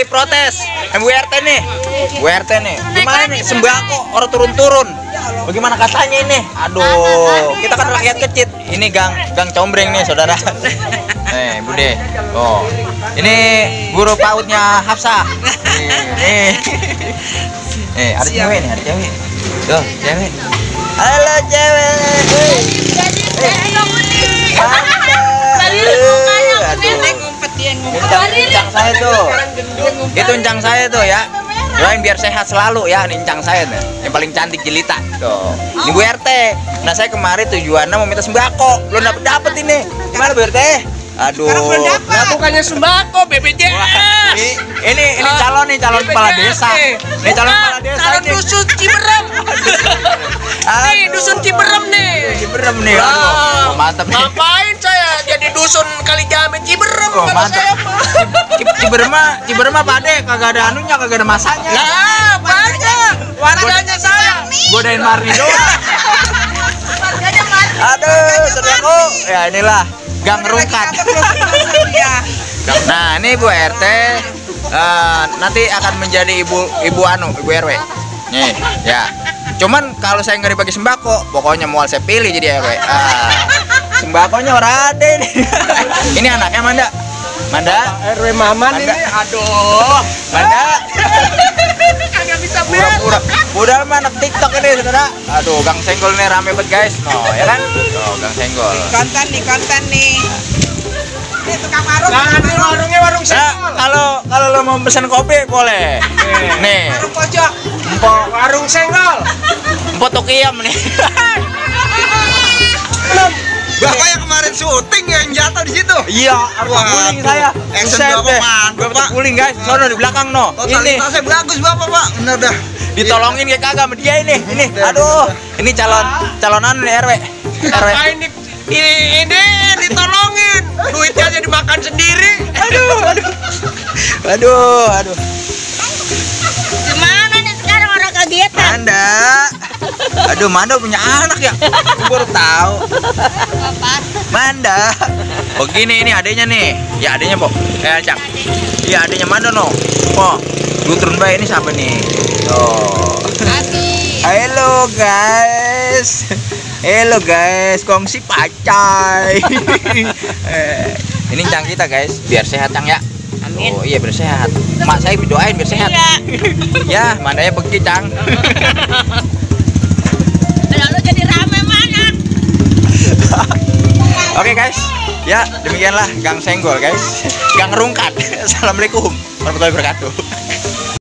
lagi protes. Bu RT nih. Bu RT nih. Gimana nih sembako orang turun-turun? Bagaimana katanya ini? Aduh, kita kan rakyat kecil. Ini gang combreng nih, saudara. Bude. Oh. Ini guru PAUD-nya Hafsah. Ada cewek nih, ada cewek. Tuh, cewek. Halo cewek. Encang saya tuh. Itu encang saya tuh ya. Doain biar sehat selalu ya, nih encang saya nih. Yang paling cantik jelita. Tuh. Ini Bu RT. Nah, saya kemarin tujuannya mau minta sembako. Belum dapet ini. Gimana Bu RT? Aduh. Nah, bukannya sembako, BPJS. Ini calon kepala desa. Ini calon kepala desa calon ini. dusun Ciberem. Nih, dusun Ciberem nih. Ciberem nih. Aduh, mantap nih. Ngapain saya jadi dusun Kalijamin Ciberem? Oh, mantap. Ciberem Pak Ade kagak ada anunya, kagak ada masanya. Lah, banyak. Warganya saya. Godain Marni doang. Aduh, saudaraku. Ya inilah Gang Rungkat. Nah, ini Bu RT nanti akan menjadi ibu RW. Nih, ya. Cuman kalau saya nggak dibagi sembako, pokoknya mau saya pilih jadi RW. Sembakonya orang ada nih. Ini anaknya Manda. RW Maman ini. Aduh. Manda. Kagak bisa beres. Udah mah anak TikTok ini, saudara. Aduh, Gang Senggol nih rame banget, guys. No, ya kan? Tuh, Gang Senggol. Konten nih. Ini tukang warung. Nah, di warungnya warung Senggol. Kalau lo mau pesan kopi boleh. Nih. Warung pojok. Warung Senggol. Empok Tokiam nih. Bapak yang kemarin syuting yang jatuh di situ. Iya, guling saya. Action Bapak mantap, Pak. Guling, guys. Sono di belakang no. Ini Totalitasnya bagus Bapak, Pak. Bener dah. ditolongin kayak kagak sama dia ini. Aduh, ini calonan nih RW. Ini ditolongin. Duitnya aja dimakan sendiri. Aduh. Gimana nih sekarang orang kegiatan? Manda punya anak ya? Aku baru tahu. Manda. Begini ini adenya nih. Ya adenya, Pok. Cak. Iya, adenya Manda no. Oh, lu turun bae ini siapa nih? Oh. Halo guys, kongsi pacai. Ini Cang kita guys, biar sehat Cang ya. Amin. Oh iya biar sehat. Mak saya doain biar sehat. Ya, mandanya pergi Cang. Lalu jadi rame mana? Oke guys, ya demikianlah Gang Senggol guys, Gang Rungkat. Assalamualaikum warahmatullahi wabarakatuh.